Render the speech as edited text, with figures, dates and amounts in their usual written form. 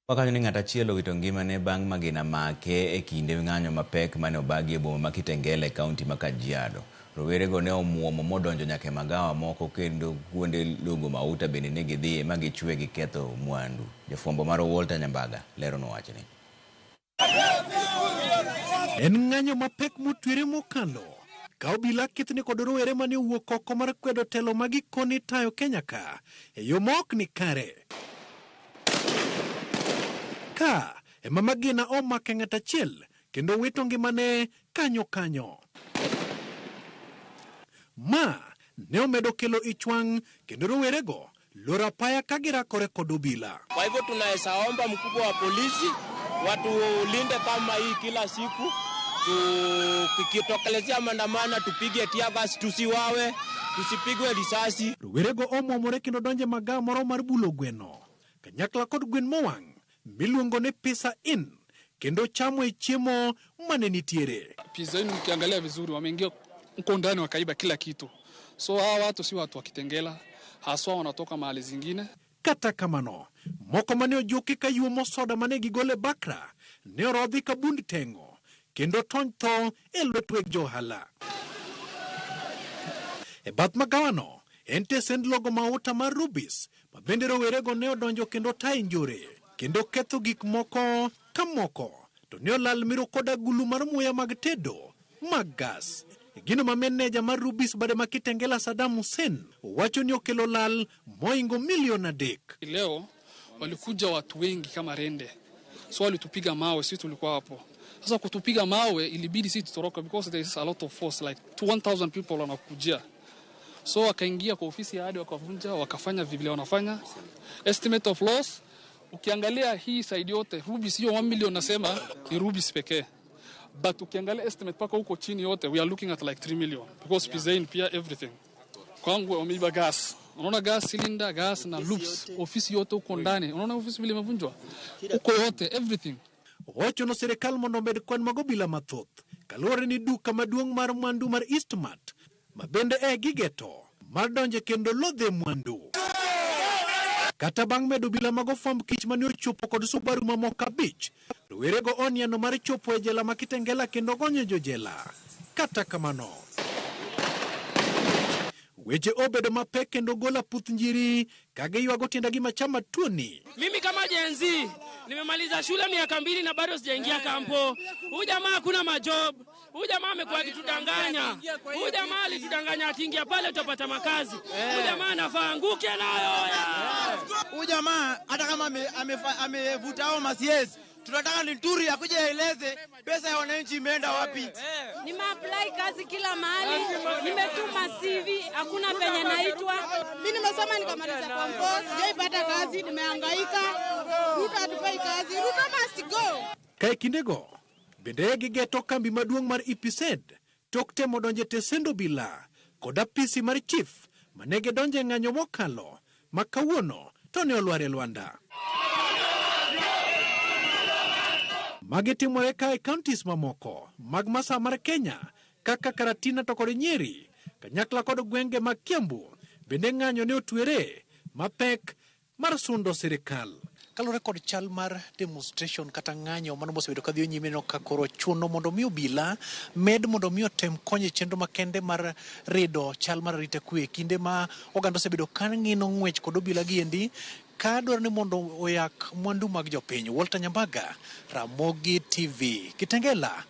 Wakanyo ni ng'at achiel owito ngimane bang' magina make e kinde ng'anyo mapek mane obagi e boma ma Kitengela e kaunti ma Kajiado. Rowerego ne omuomo modonjo nyaka e magawa moko kendo kuonde logo mauta bende ne gidhiye ma gichwe giketho mwandu. Jafwambo marwa Walter Nyambaga leronwa wachni. En ng'anyo mapek motwere mokalo ka obila kethni kod rowere mane owuok oko mar kwedo telo ma gikoni tayo Kenya ka e yo ma ok ni kare. Ka ema magina omake ng'at achiel kendo wito ngimane kanyo kanyo. Ma ne omedo kelo ich wang' kendo rowerego loro apaya ka girakore kod obila. Kwa hivyo tunaweza omba mkubwa wa polisi watulinde kama hii kila siku, tukitokelezea maandamano tupige tear gas, tusiwawe, tusipigwe risasi. Rowerego omwomore kendo donjo e magawa moro mar bulo gweno kanyakla kod gwen mowang' miluongo ni Pizza Inn kendo chamo e chiemo mane nitiere. Pizza Inn ukiangalia vizuri wameingia huko ndani wakaiba kila kitu. So hawa watu si watu wa Kitengela, haswa wanatoka mahali zingine. Kata kamano, moko mane ojuki ka yuomo soda mane gigolo e bakra ne orodhi ka bund teng'o kendo tony tho e lwet weg johala. E bath magawano en tesend logo mauta mar Rubis ma bende rowerego ne odonjo kendo tayo njore kendo ketho gik moko ka moko to ne olal miro kod agulu mar muya mag tedo mag gas. Gino ma meneja mar Rubis bade ma Kitengela Saddam Hussein wacho ni okelo lal moingo milion 3. Leo walikuja watu wengi kama rende, so walitupiga mawe, sisi tulikuwa hapo. Sasa kutupiga mawe ilibidi sisi tutoroke because there is a lot of force like 1000 people wanakujia. So wakaingia kwa ofisi ya hadi wakavunja, wakafanya vile wanafanya. Estimate of loss ukiangalia hii side yote Rubis hiyo 1 million nasema ni Rubis pekee. But ukiangalia estimate paka huko chini yote we are looking at like 3 million because Pizza Inn pia everything. Kwangu wameiba gas. Unaona gas cylinder, gas na loops. Ofisi yote huko ndani. Unaona ofisi vile imevunjwa? Huko yote everything. Owacho no sirikal mondo omed kwan mag obila mathoth kaluwore ni duka maduong' mar mwandu mar Eastmart ma bende e gigeto mar donje kendo lodhe mwandu. Kata bang' medo obila mag ofwamb kich mane ochopo kod Subaru mamoko 5, rowerego oniano mar chopo e jela ma Kitengela kendo gonyo jojela. Kata kamano, weche obedo mapek kendo gola puth njiri ka giywago tiendagi machama tuoni. Mimi kama Gen Z nimemaliza shule miaka 2 na bado sijaingia kampo. Huyu jamaa hakuna majob. Huyu jamaa amekuwa akitudanganya. Huyu jamaa alitudanganya akiingia pale utapata makazi. Huyu jamaa anafaa anguke nayo. Huyu jamaa hata kama amevuta hao masies, tunataka Linturi akuje aeleze pesa ya wananchi imeenda wapi. Nimeapply kazi kila mahali, nimetuma CV, hakuna penye naitwa. Mimi nimesoma nikamaliza form 4, sijaipata kazi, nimehangaika. Ruto hatufai kazi, Ruto must go. Ka e kindego, bende gigeto kambi maduong' mar EPZ tok temo donjo e tesend obila kod apisi mar chief mane gidonjo e ng'anyo mokalo ma kawuono to ne olwar e lwanda. Magi timore ka e counties mamoko mag masawa mar Kenya kaka Karatina to kod Nyeri, kanyakla kod gwenge mag Kiambu bende ng'anyo ne otwere mapek mar sundo sirikal. Kaluwore kod chal mar demonstration kata ng'anyo mano mosebedo ka dhi nyime no ka koro chuno mondo mi obila med mondo mi otem konyo e chenro makende mar rido chal mar arita kwe kinde ma oganda osebedo ka ng'ino ng'wech kod obila giendi ka dwaro ni mondo oyak mwandu mag jopiny. Walter Nyambaga, Ramogi TV, Kitengela,